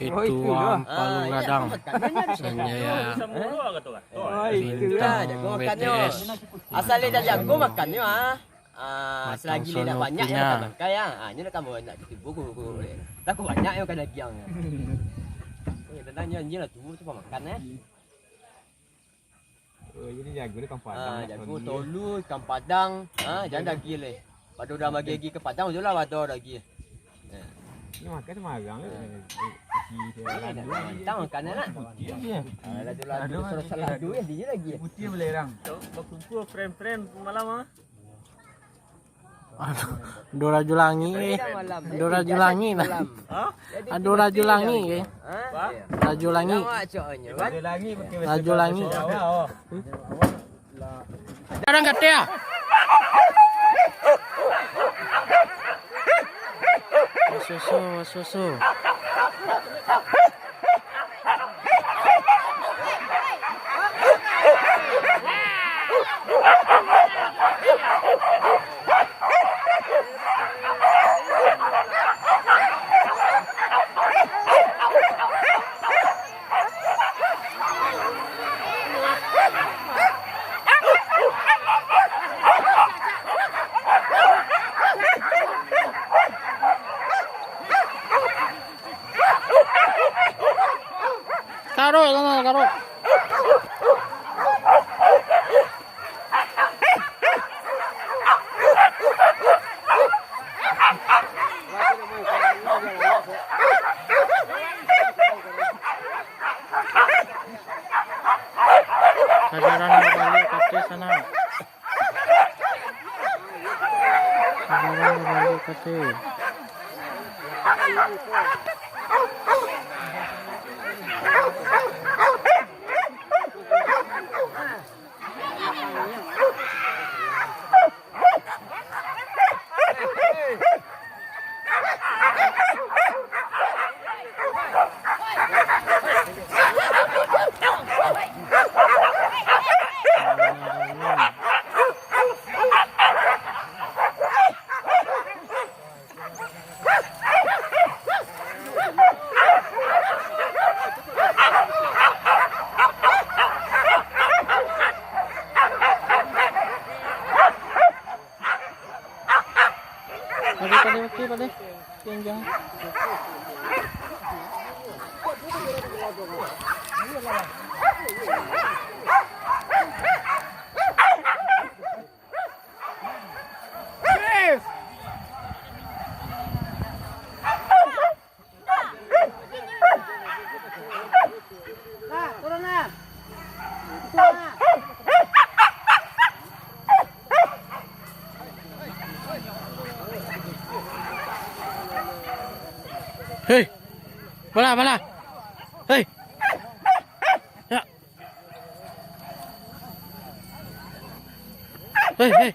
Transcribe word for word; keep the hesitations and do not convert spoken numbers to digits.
Itu am palu gadang. Sanjaya. Oh, itu lah, jago makannyo. Asal dia dah jago makannyo, ah. Ah, selagi dia nak banyak yang makan bangkai, ah. Ah, nyo nak tambah banyak tu, tibo ku, ku, ku. Takut banyak yang makan dagiang. Oh, ya, tenang, nyo, nyo lah tuo tu pamakan, eh. Oh, jadi jago dia ikan padang, ah, nak jago tolu. Tolu, ikan padang. Ah, jan dagiang leh. Pado urang bagi-bagi ikan padang, tu lah pado dagiang. Ini makan sembarang tu. Nasi dia. Eh, dah mantang makan nak. Putih dia. Ah, lado-lado, lado, lado, lado, eh, dia lagi. Putih belerang. Bakumpul friend-friend malam ah. Aduh, Dora Julangi, eh. Dora Julangi lah. Hah? Aduh, Dora Julangi, eh. Hah? Dora Julangi. Dora Julangi. Orang kata ah. Susu, susu. Karuk, karuk. Kajaran babaliak ka ateh sana. Kajaran babaliak ka ateh. Pade, pade, oke, pade. Jangan, jangan. Hei, bala, bala. Hei. Ya. Hei, hei.